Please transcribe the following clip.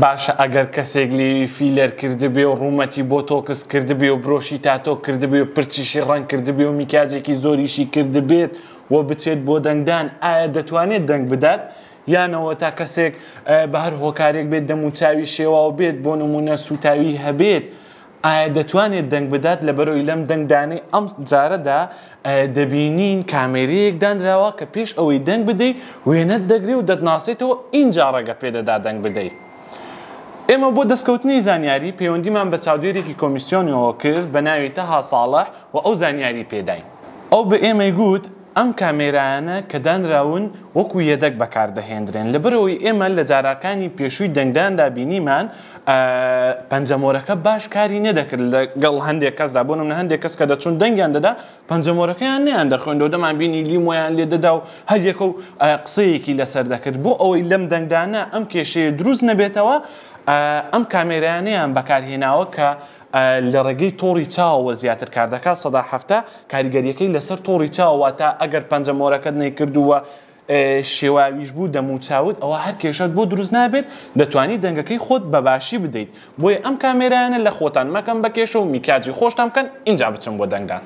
باشە ئەگەر کەسێک لێوی فیلەر کردبێ و ڕوومەتی بۆتۆکس کردبێ و برۆشی تاتۆ کردبێ و پرچیشی ڕەنگ کردبێ و میکاجێکی زۆریشی کردبێت و بچێت بۆ دەنگدان ئایا دەتوانێت دەنگ بدات؟ یانەوە تا کەسێک بە هەر هۆکارێک بێت دەموچاوی شێواو بێت بۆ نمونە سوتاوی هەبێت ئایا دەتوانێت دەنگ بدات؟ لەبەرئەوەی لەم دەنگدانەی ئەم جارەدا دەبینین کامێرەیەک دانراوە کە پێش ئەوەی دەنگ بدەی وێنەت دەگرێ و دەتناسێتەوە ئینجا ڕێگە پێدەدا دەنگ بدەی. ئێمە بۆ دەستکەوتنی زانیاری پەیوەندیمان بە چاودێرێکی کۆمیسیۆنەوە کرد بە ناوی تەها ساڵح و ئەو زانیاری پێداین. ئەو بە ئێمەی گوت ئەم کامێرایانە کە دانراون وەکو یەدەگ بەکاردەهێندرێن، لەبەرئەوەی ئێمە لە جاراکانی پێشووی دەنگداندا بینیمان پەنجەمۆرەکە باش کاری نەدەکرد لەگەڵ هەندێک کەسدا، بۆ نمونە هەندێک کەس کە دەچوون دەنگیان دەدا پەنجەمۆرەکەیان نەیاندەخوێندەوە، دەمانبینی لیمۆیان لێدەدا و هەر یەکە و قسەیەکی لەسەر دەکرد. بۆ ئەوەی لەم دەنگدانە ئەم کێشەیە دروست نەبێتەوە ئەم کامێرایانەیان بەکارهێناوە کە لە ڕێگەی تۆڕی چاوەوە زیاتر کار دەکات، 70% کاریگەرییەکەی لەسەر تۆڕی چاوە، واتە ئەگەر پەنجە مۆرەکەت نەیکرد و شێواویش بوو دەموچاوت ئەوە هەر کێشەت بۆ دروست نابێت، دەتوانی دەنگەکەی خۆت بە باشی بدەیت. بۆیە ئەم کامێرایانە لە خۆتان مەکەن بە کێشە و میکاجی خۆشتان بکەن ئینجا بچن بۆ دەنگدان.